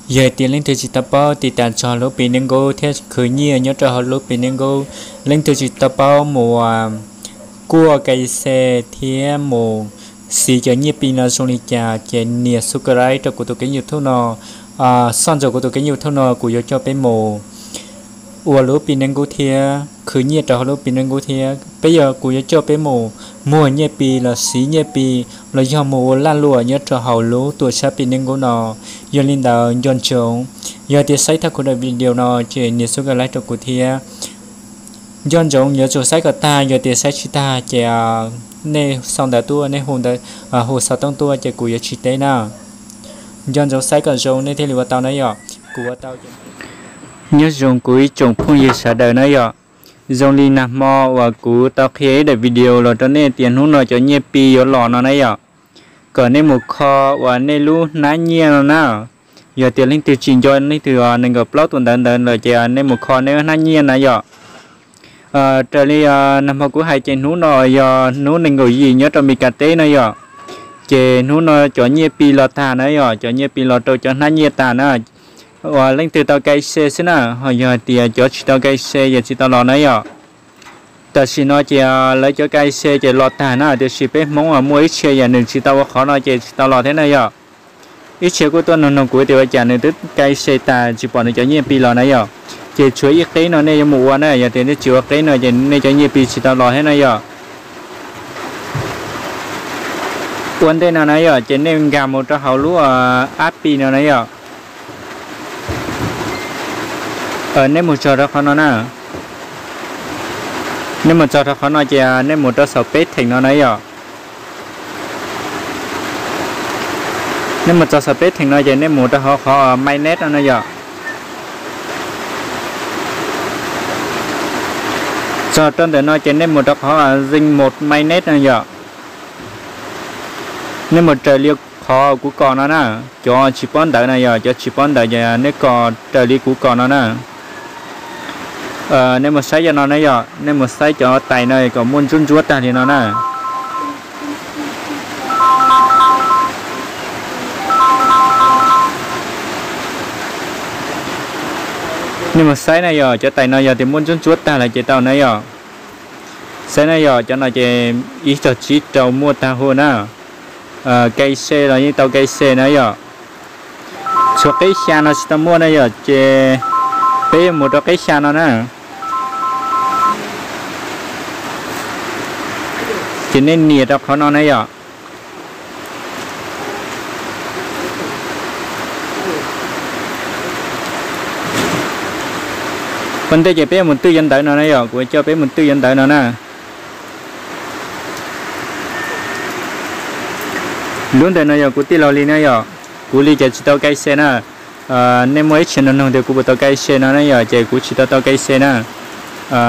Yog hais tias leej twg tsis tau paub tiv tas txog lub Pi Neb Nkub thiab khwv nyiaj nyob rau hauv lub Pi Neb Nkub, leej twg tsis tau paub mus kuaj K C thiab mus siv cov nyiaj Pi no zoo li cas ces nias subscribe rau kuv tus keeb YouTube no. Xoj ntsaum kuv tus keeb YouTube no kuv yuav coj peb mus ua lub Pi Neb Nkub thiab khwv nyiaj rau hauv lub Pi Neb Nkub thiab. Peb yog kuv yuav coj peb mus muag nyiaj Pi los siv nyiaj Pi los yog mus ua laj luam nyob rau hauv lub tuam tshab Pi Neb Nkub no. Yog li ntawd nco ntsoov, yog tias saib tag kuv daim video no ces nias subscribe rau kuv thiab. Nco ntsoov yuav tsum saib kom tag, yog tias saib tsis tag ces nej sau ntawv tuaj, nej hu ntawv, hu xov tooj tuaj ces kuv yuav tsis teb na. Nco ntsoov saib kom zoo nej thiaj li ua tau na yom. Kuv ua tau. Nyob zoo kuv ib tsoom phooj ywg sawv daws na yom. Zoo li nag hmo uas kuv tau qhia ib daim video los rau nej tias hnub no cov nyiaj Pi yuav los no na yom, kom nej mus kho uas nej lub hnab nyiaj no na. Yog tias leej twg tsis nco leej twg nees nkaum plaub tus ntawv ntawd lawm ces nej mus kho nej lub hnab nyiaj na yom. Raws li nag hmo kuv hais ces hnub no yog hnub nees nkaum yim nyob rau Mes Kas teb na yom. Ces hnub no cov nyiaj Pi los tag na yom, cov nyiaj Pi los rau cov hnab nyiaj tag na. Uas leej twg tau K C xwb na, ho yog hais tias cov tsis tau K C ces tsis tau los na yom. Tam sim no ces lawv cov K C ces los tag na, tiam sis peb Hmoob muaj ib txhia yam nws tsis tau ua qhov no ces tsis tau los thiab na yom. Ib txhia kuj tuaj nug nug kuv tias ua cas nws twb K C tag tsis pom nws cov nyiaj Pi los na yom. Ces tshuav ib qeb no nej yuav mus ua na, yog tias nej tsis ua qeb no ces nej cov nyiaj Pi tsis tau los thiab na yom. Ua ntej no na yom, ces nej nkag mus rau hauv lub app Pi no na yom. Nej mus txog rau qhov no na. Nej mus txog rau qhov no ces nej mus rau saum peb theem no na yom. Nej mus txog saum peb theem no ces nej mus rau hauv qhov Mainnet no na yom. Txog rau ntawm no ces nej mus rau qhov Zing Mos Mainnet no yom. Nej mus raws li qhov kuv kom no na. Cov tsis paub ntawv na yom, cov tsis paub ntawv ces nej kom raws li kuv kom no na. Nej mus saib cov no na yom, nej mus saib cov tais no kom muaj ntsuab ntsuab tag li no na. Nej mus saib na yom, cov tais no yog tias muaj ntsuab ntsuab tag lawm ces tau na yom. Saib na yom, cov no ces ib txog tsib rau muaj tag huv na. K C los yeej tau K C na yom. Tshuav qeb xya no tsis tau muaj na yom, ces peb yuav mus rau qeb xya no na. Ces nej nias rau qhov no na yom. Ua ntej ces peb mus twj cov ntawv no na yom, kuv coj peb mus twj cov ntawv no na. Lub ntawm no yog kuv tij laug li na yom, kuv li ces tsis tau K C na. Nej muaj ib txhia nug nug tias kuv puas tau K C no na yom, ces kuv tsis tau tau K C na.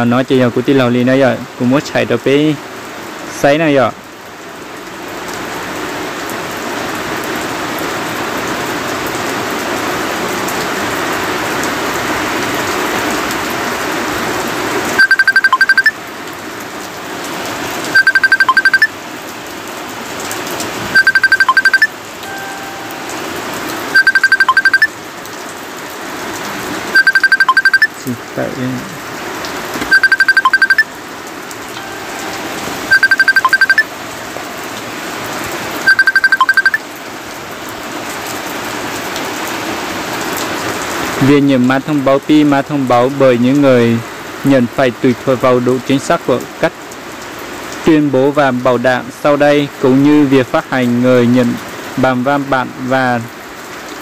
No ces yog kuv tij laug li na yom, kuv muab tshais rau peb saib na yom. Việc nhập mã thông báo pi, mã thông báo bởi những người nhận phải tùy thuộc vào độ chính xác của các tuyên bố và bảo đảm sau đây, cũng như việc phát hành người nhận bằng văn bản và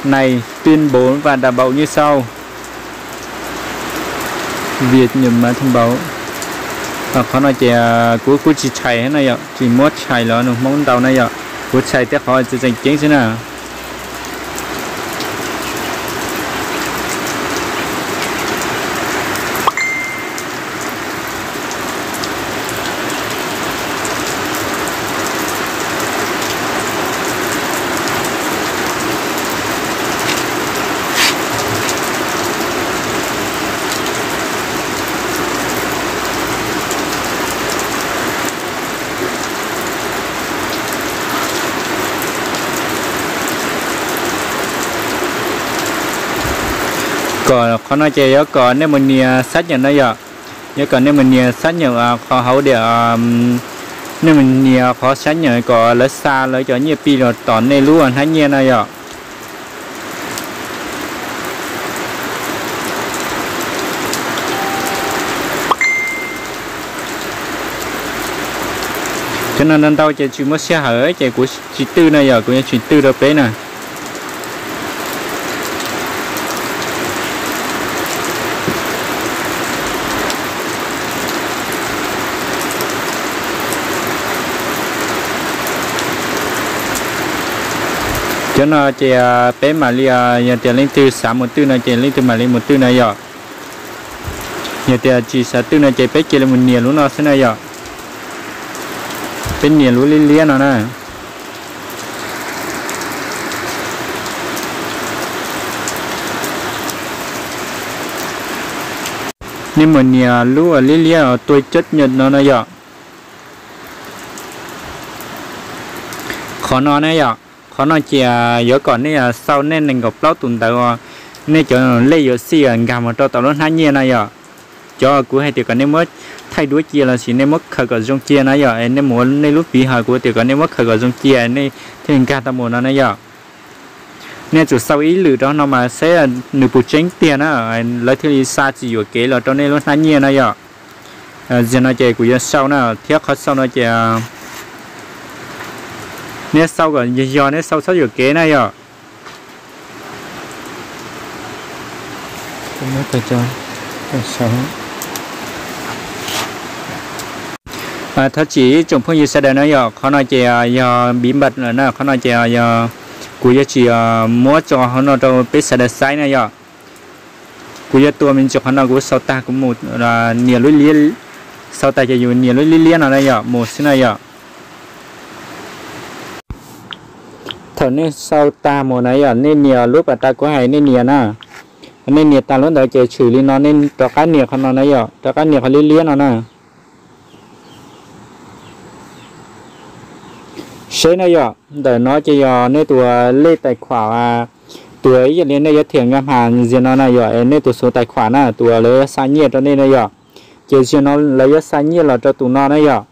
này tuyên bố và đảm bảo như sau. Việc nhập mã thông báo. Qhov no ces kuv kuj tsis tshais na yom, tsis muab tshais los nug Hmoob ntau na yom, kuv tshais tej qhov tseem ceeb xwb na. Kom qhov no ces yuav kom nej mus nias xab nyeem no yom. Yuav kom nej mus nias xab nyeem qhov hauv diam, nej mus nias qhov xab nyeem kom lawv xa lawv cov nyiaj pij los tom nej lub hnab nyiaj no yom. Cov no ntau ntau ces tsis muaj sij hawm ces kuv tsis twj no yom, kuv yuav tsis twj rau peb na. Cov no ces peb mam li, yog tias leej twg xav mus twj no ces leej twg mam li mus twj na yom. Yog tias tsis xav twj no ces peb cia li mus nias lub no xwb na yom. Peb nias lub liab liab no na. Nej mus nias lub liab liab tua cov nyuam no na yom. Qhov no na yom, qhov no ces yuav kom nej xau nej nees nkaum plaub tus ntawv, nej cov lej yuav xij nkag mus rau tom lub hnab nyiaj na yom. Cov kuv hais tias kom nej muab thaij duab cia los sis nej muab khaws kom zoo cia na yom, nej mus ua nej lub piv hais kuv tias kom nej muab khaws kom zoo cia nej thiaj li nkag tau mus no na yom. Nej tsum xau ib lwm rau no mas saib nws puas tseeb tiag na, lawv thiaj li xa tsis yuam kev los rau nej lub hnab nyiaj na yom. Zaum no ces kuv yuav xau na, thiab qhov xau no ces nej xau kom yog yog, nej xau txhob yuam kev na yom. Thov txim ib tsoom phooj ywg sawv daws na yom, qhov no ces yog bí mật lawm na, qhov no ces yog kuv yuav tsis muab tso hauv no rau peb sawv daws saib na yom. Kuv yuav tua me ntsis qhov no, kuv xau tag kuv mus nias lub liab, xau tag ces yus nias lub liab liab no na yom, mus xwb na yom. Thaum nej xau tag mus na yom, nej nias lub pas tas kuv hais nej nias na. Nej nias tag lub ntawd ces tshwm li no, nej rov qab nias qhov no na yom, rov qab nias qhov liab liab no na. Seb na yom, ntawm no ces yog nej tus lej tais khuam, tus ib yam li nej yuav thiam nkaj mas ziag no na yom, es nej tus xuv tais khuam na, tus lawv xa nyiaj rau nej na yom. Ces ziag no lawv yuav xa nyiaj los rau tus no na yom.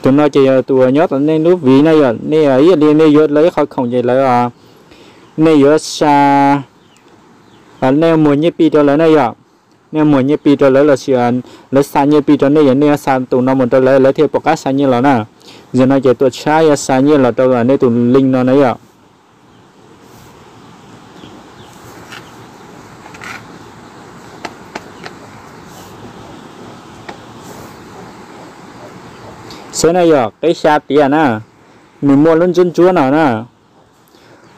Tus no ces yog tus nyob tom nej lub viv na yom, nej ib yam li nej yuav lawv ib qho khoom ces lawv, nej yuav xa, nej muag nyiaj pij rau lawv na yom. Nej muag nyiaj pij rau lawv los sis lawv xa nyiaj pij rau nej, yog nej yuav xa tus no mus rau lawv, lawv thiaj pom qab xa nyiaj los na. Zaum no ces tuam tshab yuav xa nyiaj los rau nej tus link no na yom. Xwb na yom, qeb xya tiam na, nws muaj lub ntsuab ntsuab no na.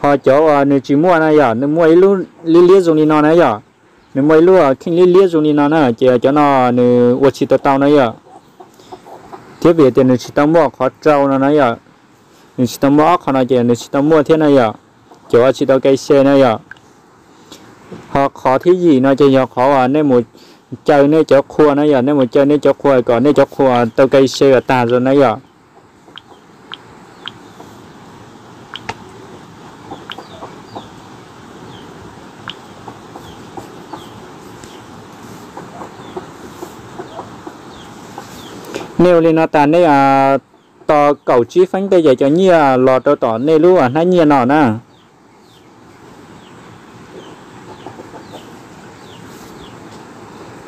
Ho cov uas nws tsis muaj na yom, nws muaj ib lub liab liab zoo li no na yom. Nws muaj ib lub kheej liab liab zoo li no na, ces cov no nws ua tsis tau tau na yom. Thiab vim tias nws tsis tau muaj qhov rau no na yom, nws tsis tau muaj ob qho no ces nws tsis tau muaj thiab na yom. Cov tsis tau kais se na yom. Ho qhov thib yim no ces yog qhov uas nej mus caw nej cov qhua na yom, nej mus caw nej cov qhua kom nej cov qhua tau kais se kom tag zoo na yom. Nej ua li no tas nej tos kaum tsib feeb tej ces cov nyiaj los rau tom nej lub hnab nyiaj no na.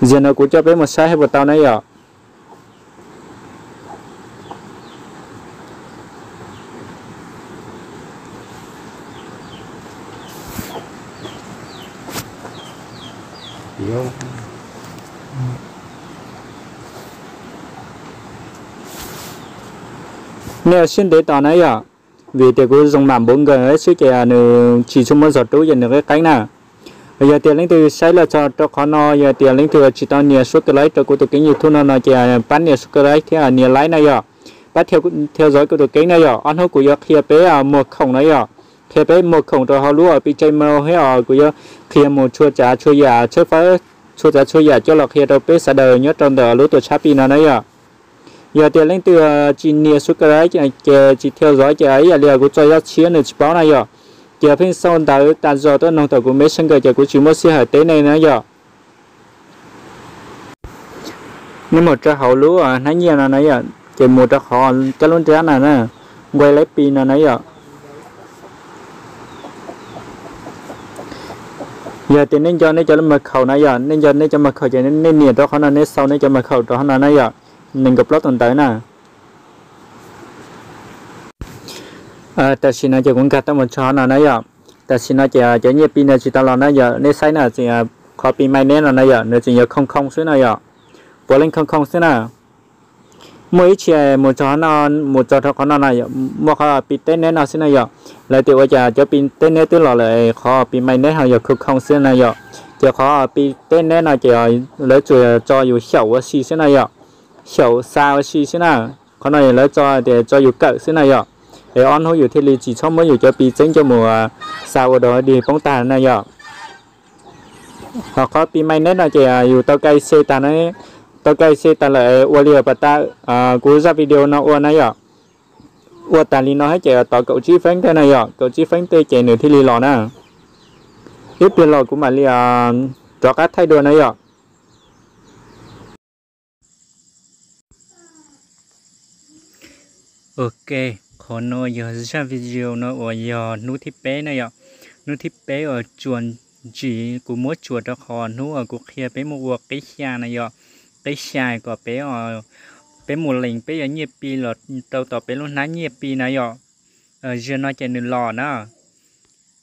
Zaum no kuv coj peb mus saib hais puas tau na yom. Nej ua siab ntev tos na yom, vim tias kuv zoo mam npav nkaws xwb ces nws tsis tshua muaj zog rub ces nws qeeb qeeb na. Yog tias leej twg saib los txog rau qhov no, yog tias leej twg tsis tau nias subscribe rau kuv tus keeb YouTube no no ces pab nias subscribe thiab nias like na yom. Pab theo dõi kuv tus keeb na yom. Ob hnub kuv yuav qhia peb muag khoom na yom, qhia peb muag khoom rau hauv lub Pi Cai Mall thiab os, kuv yuav qhia mus txhua tsav txhua yam, tshawb fawb txhua tsav txhua yam coj los qhia rau peb sawv daws nyob rau ntawm lub tuam tshab Pi no na yom. Yog tias leej twg tsis nias subscribe ces tsis theo dõi ces ib yam li kuv tso yaj tshiab nws tsis paub na yom. Ces pheej xau ntawv tas zog tuaj noog tom kuv Messenger ces kuv tsis muaj sij hawm teb nej na yom. Nej mus rau hauv lub hnab nyiaj no na yom, ces mus rau qhov kab lub nrab no na, nquay lab pi no na yom. Yog tias nej nco nej cov mật khẩu na yom, nej nco nej cov mật khẩu ces nej nias rau qhov no, nej xau nej cov mật khẩu rau qhov no na yom, nees nkaum plaub tus ntawv na. Tam sim no ces kuv nkag tau mus txog qhov no na yom. Tam sim no ces cov nyiaj pi no tsis tau los na yom, nej saib na, tseem qhov pi mainnet no na yom, nws tseem yog khoo khoo xwb na yom, puav leej khoo khoo xwb na. Muaj ib txhia mus txog no, mus txog rau qhov no na, muaj qhov pi teb neb no xwb na yom. Lawv tias ua cas cov pi teb neb twb los lawm, qhov pi mainnet ho yog khoo khoo xwb na yom. Ces qhov pi teb neb no ces lawv tsuas tso yus xyaum ua si xwb na yom, xyaum xa ua si xwb na. Qhov no lawv tso tias tso yus kawm xwb na yom, es ob hnub yus thiaj li tsis txhob muab yus cov pi txeeb coj mus xa ua dog dig poob tag na yom. Ho qhov pi mainnet no ces yus tau kai xe tag, tau kai xe tag lawm ua li pas tas kuv zaj video no ua na yom. Ua tas li no ces tos kaum tsib feeb tej na yom, kaum tsib feeb tej ces nws thiaj li los na. Ib pliag los kuv mam li rov qab thaij dua na yom. Ok, qhov no yog zaj video no uas yog hnub thib peb na yom. Hnub thib peb uas tsuas ntsim, kuv muab tsuas rau qhov hnub uas kuv qhia peb mus ua qib xya na yom. Qib xya kom peb, peb mus lees peb cov nyiaj pi los rau tom peb lub hnab nyiaj pi na yom. Zaum no ces nws los na.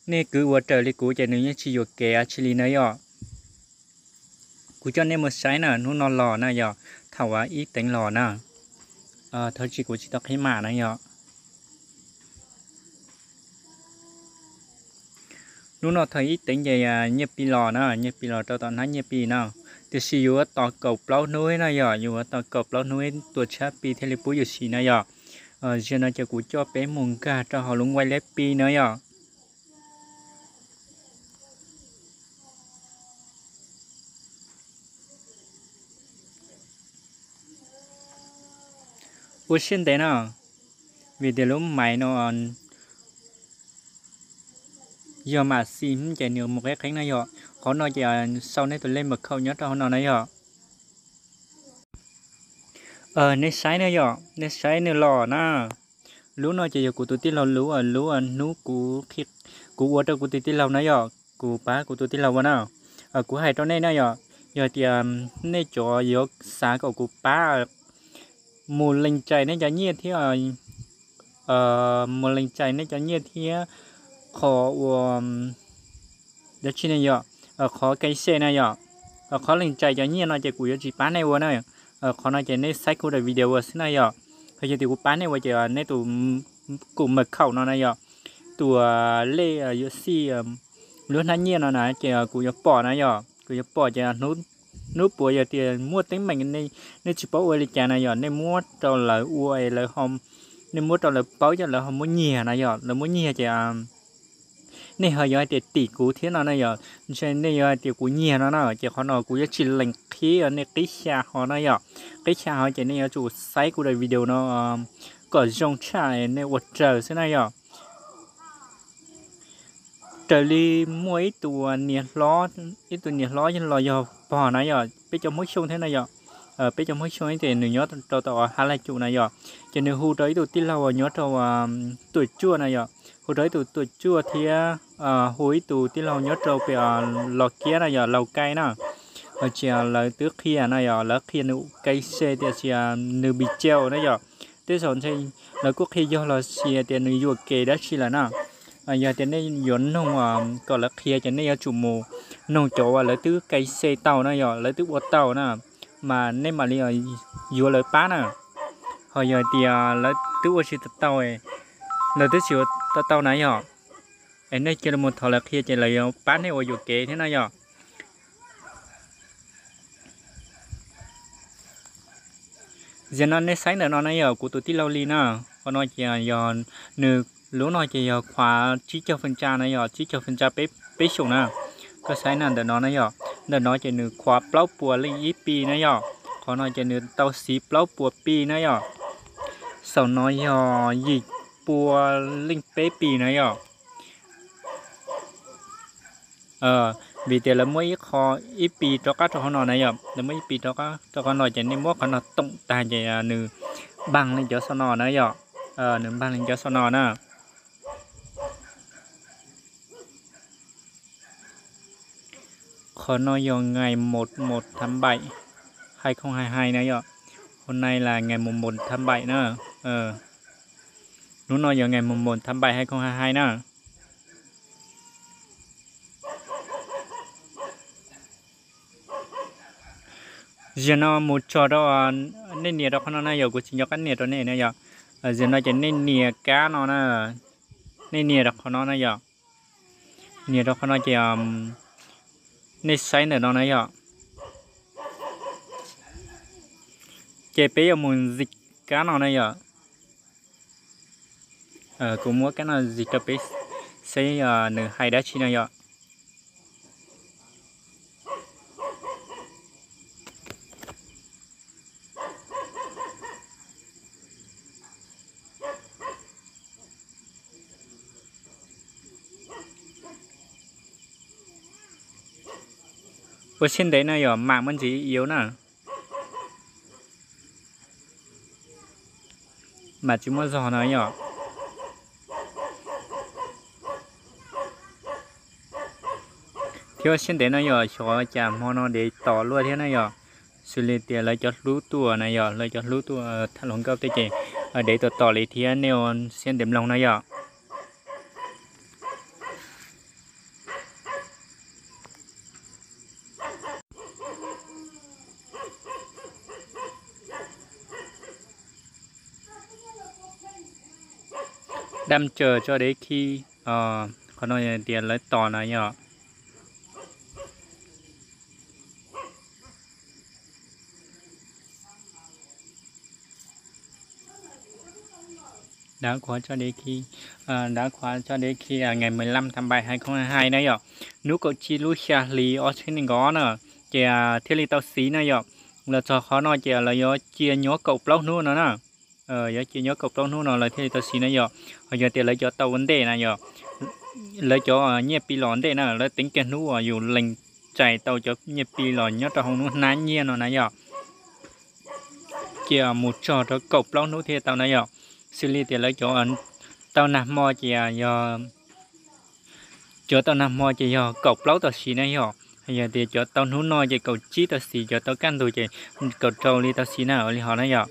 Nej kwv ua raws li kuv ces nws yeej tsis yuam kev dab tsi li na yom. Kuv coj nej mus saib na, hnub no los na yom, thaum ib teev los na. Thov txim kuv tsis tau qhib mam na yom. Hnub no thaum ib teev ces nyiaj pi los na, nyiaj pi los rau tom hnab nyiaj pi na. Tiam sis yus yuav tos kaum plaub hnub na yom, yus yuav tos kaum plaub hnub tus tshab pi thiaj li pub yus siv na yom. Zaum no ces kuv coj peb mus nkag rau hauv lub nquay lab pi na yom. Ua siab ntev na, vim tias lub maiv no yog mam xim ces nws mus qeeb qeeb na yom. Qhov no ces sau nej tus lej mật khẩu nyob rau hauv no na yom. Nej saib na yom, nej saib nws los na. Lub no ces yog kuv tus tij laug lub, lub hnub kuv ua rau kuv tus tij laug na yom, kuv pab kuv tus tij laug ua na. Kuv hais rau nej na yom, yog tias nej cov yuav xav kom kuv pab mus lees tsais nej cov nyiaj thiab, mus lees tsais nej cov nyiaj thiab qhov ua dab tsi ne yom, qhov kai xe na yom, qhov lees tsais cov nyiaj no ces kuv yuav tsis pab nej ua na. Qhov no ces nej saib kuv daim video ua xwb na yom. Yog tias kuv pab nej ua ces nej tus kum mật khẩu no na yom, tus lej yuav xij lub hnab nyiaj no na ces kuv yuav pom na yom, kuv yuav pom ces hnub puas yog tias muaj teeb meem nej tsis paub ua li cas na yom, nej muab rau lawv ua, lawv, nej muab rau lawv paub coj lawv ho muab nyiag na yom, lawv muab nyiag ces nej ho yuav hais tias tim kuv thiab no na yom, ntshe nej yuav hais tias kuv nyiag no na. Ces qhov no kuv yuav tsis lees qhib nej qib xya ho na yom, qib xya ho ces nej yuav tsum saib kuv daim video no kom zoo tshaj nej ua raws xwb na yom. Raws li muaj ib tug niam hlob, ib tug niam hlob los yog pog na yom, peb cov Hmoob Xyooj thiab na yom. Peb cov Hmoob Xyooj ces nws nyob rau tom Hab Laj Cum na yom, ces nws hu rau ib tug tij laug nyob rau Tuam Tsuaj na yom, hu rau ib tug Tuam Tsuaj thiab hu ib tug tij laug nyob rau pem Los Kiab na yom, Laus Kaij na. Ho tias lawv twb qhia na yom, lawv qhia nws kai se tiam sis nws bi cau na yom. Tej zaum ntshe lawv kuj qhia yog los sis tias nws yuam kev dab tsi lawm na. Yog tias nej yuav noog kom lawv qhia ces nej yuav tsum mus noog cov uas lawv twb kai se tau na yom, lawv twb ua tau na, mas nej mam li yuav lawv pab na. Ho yog tias lawv twb ua tsis tau, lawv twb tsis ua tau na yom, es nej cia li mus thov lawv qhia ces lawv yuav pab nej ua yuam kev thiab na yom. Zaum no nej saib ntawm no na yom, kuv tus tij laug li na, qhov no ces yog nws, lub no ces yog khuav tsib caug feem tsa na yom, tsib caug feem tsa peb xyoos na. Koj saib na, ntawm no na yom, ntawm no ces nws khuav plaub puas leej ib pi na yom, qhov no ces nws tau xiv plaub puas pi na yom. Saum no yog yim pua leej peb pi na yom. Vim tias lawv muab ib qho, ib pi rov qab rau qhov no na yom, lawv muab ib pi rov qab rau qhov no ces nej muab qhov no toom tag ces nws npaj li cov xo no na yom, nws npaj li cov xo no na. Qhov no yog ngày một tháng bảy hai không hai hai na yom. Hôm nay là ngày mùng một tháng bảy na. Hnub no yog ngày mùng một tháng bảy hai không hai hai na. Zaum no mus tso rau, nej nias rau qhov no na yom, kuv tsis nco qab nias rau nej na yom. Zaum no ces nej nias kab no na, nej nias rau qhov no na yom. Nias rau qhov no ces nej saib ntawm no na yom. Ces peb yuav mus zim kab no na yom. Kuv muab kab no zim rau peb saib nws hais dab tsi no yom. Ua siab ntev no yog mam muaj ntsis iv na. Mam tsis muaj zog no yom. Thiab siab ntev no yog xyov cas hmo no dev tom luaj thiab na yom. Xws li tias lawv cov hlub tuaj na yom, lawv cov hlub tuaj tham hluas nkauj tej ces dev tom tom li thiab, nej ua siab ntev mloog na yom. Dam tsawm tso dev khi, qhov no tias lawv tos na yom. Đá khóa cho đến khi, đá khóa cho đến khi ngày mười lăm tháng bảy hai không hai hai na yom. Hnub kaum tsib lub xya hli ob txhiab nees nkaum ob na, ces thiaj li tau xiv na yom. Los txog qhov no ces lawv yuav cia nyob kaum plaub hnub no na. Yuav cia nyob kaum plaub hnub no lawv thiaj li tau xiv na yom. Ho yog tias lawv cov tau ua ntej na yom, lawv cov nyiaj Pi los ntej na, lawv teev kiag hnub uas yus lees txais tau cov nyiaj Pi los nyob rau hauv lub hnab nyiaj no na yom, ces mus txog rau kaum plaub hnub thiaj tau na yom. Xws li tias lawv cov tau nag hmo ces yog, cov tau nag hmo ces yog kaum plaub tau xiv na yom. Yog tias cov tau hnub no ces kaum tsib tau xiv, cov tau kaj ntug ces kaum rau li tau xiv na, ua li hov na yom.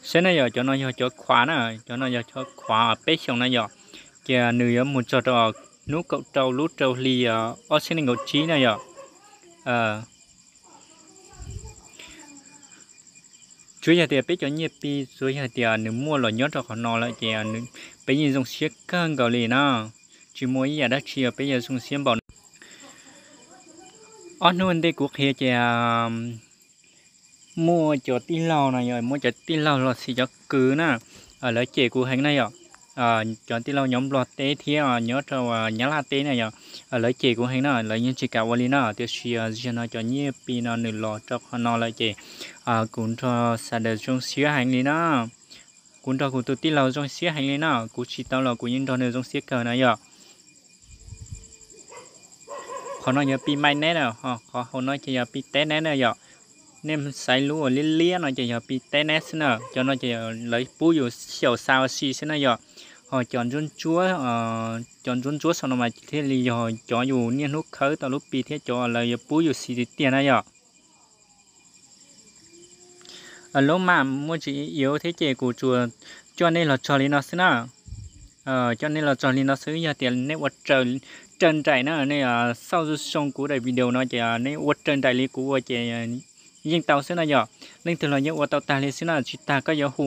Saib na yom, cov no yog cov khuav na, cov no yog cov khuav peb xyoos na yom, ces nws yuav mus txog rau hnub kaum rau lub rau hli ob txhiab nees nkaum tsib na yom. Tsuav yog tias peb cov nyiaj Pi, tsuav yog tias nws muaj los nyob rau qhov no lawm ces peb yeej zoo siab kawg nkaus li na, tsis muaj ib yam dab tsi peb yuav zoo siab npaum no. Ob hnub ntej kuv qhia ces muaj cov tij laug no yog muaj cov tij laug los sis cov kwv na, lawv cem kuv heev na yom. Cov tij laug nyob Nplog teb thiab nyob rau Nyab Laj teb na yom, lawv cem kuv heev na, lawv yeej tsis kam ua li na, tiam sis zaum no cov nyiaj Pi no nws los rau qhov no lawm ces kuv nrog sawv daws zoo siab heev li na. Kuv nrog kuv tus tij laug zoo siab heev li na, kuv tsis tau los kuv yeej nrog nws zoo siab kawg na yom. Qhov no yog Pi Mai Net na, qhov hauv no ces yog Pi Teb Net na yom. Nej xaiv lub uas liab liab no ces yog Pi Teb Net xwb na, cov no ces lawv pub yus xyaum xa ua si xwb na yom. Ho cov ntsuab ntsuab, cov ntsuab ntsuab saum no mas thiaj li yog cov yus niaj hnub khawb tau lub Pi thiab cov lawv yuav pub yus xiv tiag tiag na yom. Lub mam muaj ntsis iv thiab ces kuv tsuas coj nej los txog li no xwb na. Coj nej los txog li no xwb, yog tias nej ua raws nraim na, nej xauj zoo zoo kuv daim video no ces nej ua raws nraim li kuv ua ces yeej tau xwb na yom. Leej twg los yeej ua tau tag li xwb na, tsis tas koj yuav hu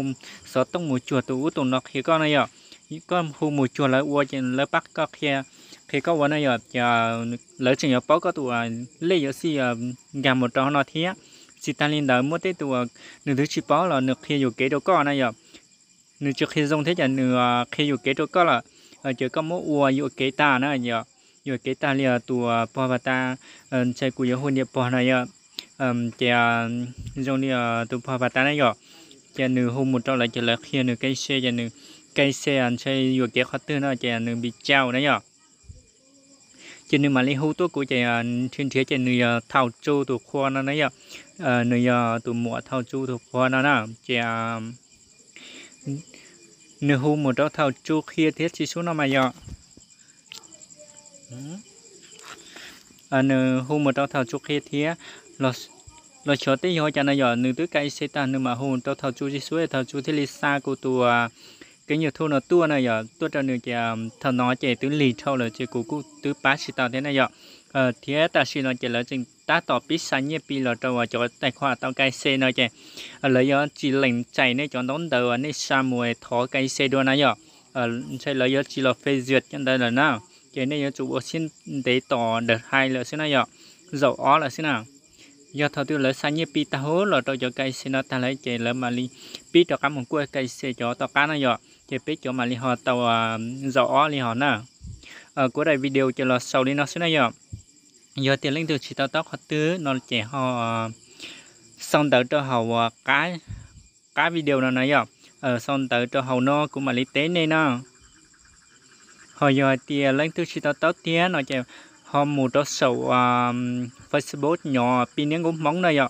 xov tooj mus cuag tus ub tus no qhia koj na yom. Koj hu mus cuag lawv ua ces lawv pab koj qhia, qhia koj ua na yom. Lawv tseem yuav paub koj tus lej yuav xij nkag mus rau hauv no thiab. Tsis tas li ntawd muaj tej tus nws twb tsis paub los nws qhia yuam kev rau koj na yom. Nws tsis qhia zoo thiab ces nws qhia yuam kev rau koj lawm, ces koj muab ua yuam kev tag na yom. Yuam kev tag li tus pog Pas Tas, ntshe kuv yuav hu niam pog no yom. Ces zoo li tus pog Pas Tas na yom, Ces nws hu mus rau lawv ces lawv qhia nws K Y C ces nws K Y C ntshe yuam kev qhov twg no ces nws bi cau na yom. Ces nws mam li hu tuaj kuv ces nrhiav nrhiav ces nws yog Thauj Tsu tus qhua no na yom. Nws yog tus muam Thauj Tsu tus qhua no na. Ces nws hu mus rau Thauj Tsu qhia thiab tsis sub no mas yom. Nws hu mus rau Thauj Tsu qhia thiab los xyov tej yog cas no yom, nws twb K Y C tag nws mam hu rau Thauj Tsu tsis sub, Thauj Tsu thiaj li xa kuv tus keeb YouTube no tuaj na yom, tuaj rau nws ces thaum no ces twb lig dhau lawm ces kuv kuj twb pab tsis tau thiab na yom. Thiab tam sim no ces lawv tseem tab tom pib xa nyiaj Pi los rau cov tais khuam tau K Y C no ces lawv yuav tsis lees txais nej cov ntaub ntawv uas nej xa mus thov K Y C dua na yom. Ntshe lawv yuav tsis los phê duyệt cov ntawd lawm na. Ces nej yuav tsum ua siab ntev tos đợt hai lawm xwb na yom, zaum ob lawm xwb na. Yog thaum twg lawv xa nyiaj Pi tag huv los rau cov K Y C no tag lawm ces lawv mam li pib rov qab mus kuaj K Y C cov tom qab na yom, ces peb cov mam li ho tau zaum ob li hos na. Kuv daim video ces los xaus li no xwb na yom. Yog tias leej twg tsis tau taub qhov twg no ces ho sau ntawv rau hauv qab video no na yom. Sau ntawv rau hauv no kuv mam li teb nej na. Ho yog hais tias leej twg tsis tau taub tiag no ces ho mus rau saum Facebook nyob Pi Niab Nkub Hmoob na yom.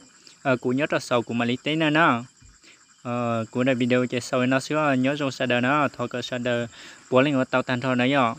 Kuv nyob rau saum kuv mam li teb nej na. Kuv daim video ces xaus li no xwb, nyob zoo sawv daws na, thov kom sawv daws puav leej ua tau tag nrho na yom.